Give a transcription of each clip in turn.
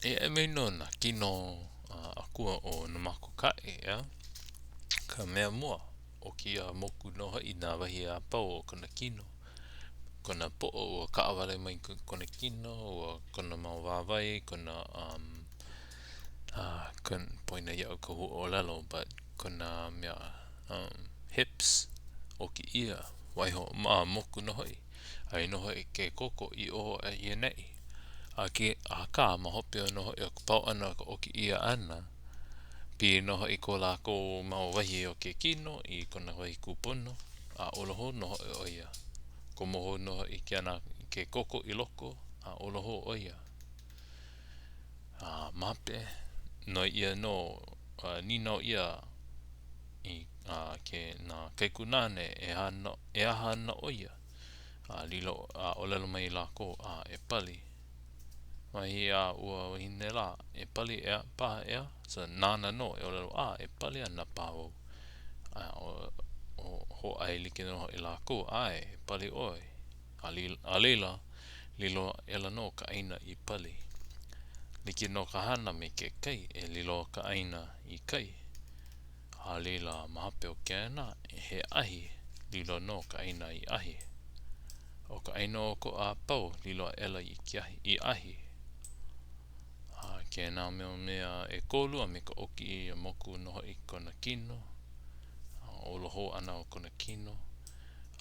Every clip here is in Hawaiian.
Eia mai nō nā kino akua o Namakukaʻe, ʻeā? Ka mea mua, ʻoki a moku nō hoʻi nā wahi a pau o kona kino. Kona poʻo, ua kaʻawale mai kona kino, ua kona mau wāwae, kona um poina iaʻu ka huaʻōlelo but kona mea um hips, ʻoki ʻia, waiho a moku nō hoʻi. Aia nō hoʻi ke koko i ʻō a i ʻaneʻi. A ke, akā, ma hope nō hoʻi o ka pau ʻana o ka ʻoki ʻia ʻana, pili nō hoʻi ko lākou mau wahi o ke kino i kona wahi kūpono, a ola hou nō hoʻi ʻo ia. Komo hou nō hoʻi ke ana ke koko i loko, a ola hou ʻo ia. A ma hope, noi ʻia nō, a nīnau ʻia i a ke nā kaikunāne e hana e aha ana ʻo ia? A lilo, a ʻōlelo mai lākou, a e pali. Wahi a ua wahine lā, e pali ʻea, paha ʻea? So, nāna nō e ʻōlelo, a e pali ana paha wau. A o, o, hōʻaelike nō hoʻi lākou, ʻae, e pali ʻoe. A, a laila, lilo aʻela nō ka ʻāina i pali. Like nō ka hana me ke kai, e lilo ka ʻāina i kai. A laila, ma hope o kēnā, he ahi, lilo nō ka ʻāina i ahi. ʻO ka ʻāina ʻokoʻa a pau, lilo aʻela i ke ahi, i ahi. A kēnā mau mea ʻekolu a me ka ʻoki a moku nō hoʻi kona kino, a ola hou ʻana o kona kino.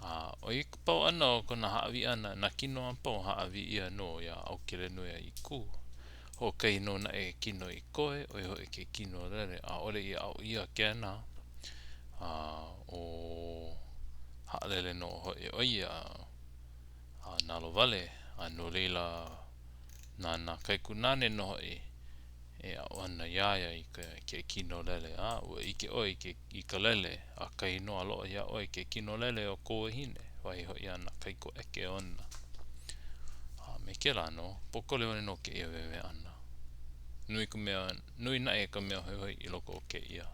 A ʻo i ka pau ʻana o kona hāʻawi ʻana, nā kino a pau hāʻawi ʻia nō iā ʻAukelenuiaʻīkū. Hoʻokahi nō naʻe kino i koe, ʻo ia hoʻi ke kino lele, ʻaʻole i aʻo ʻia kēnā, a ʻo haʻalele nō hoʻi ʻo ia a nalowale, a no laila, na nā kaikunāne nō hoʻi e aʻo ana iā ia i ke kino lele. A ua ʻike ʻoe i ke i ka lele, ʻakahi nō a loaʻa iā ʻoe ke kino lele o kou wahine, wahi hoʻi a nā kaikoʻeke ona. A me kēlā nō, pōkole wale nō kēia wehewehe ʻana. Nui ka mea, nui naʻe ka mea hoihoi i loko o kēia.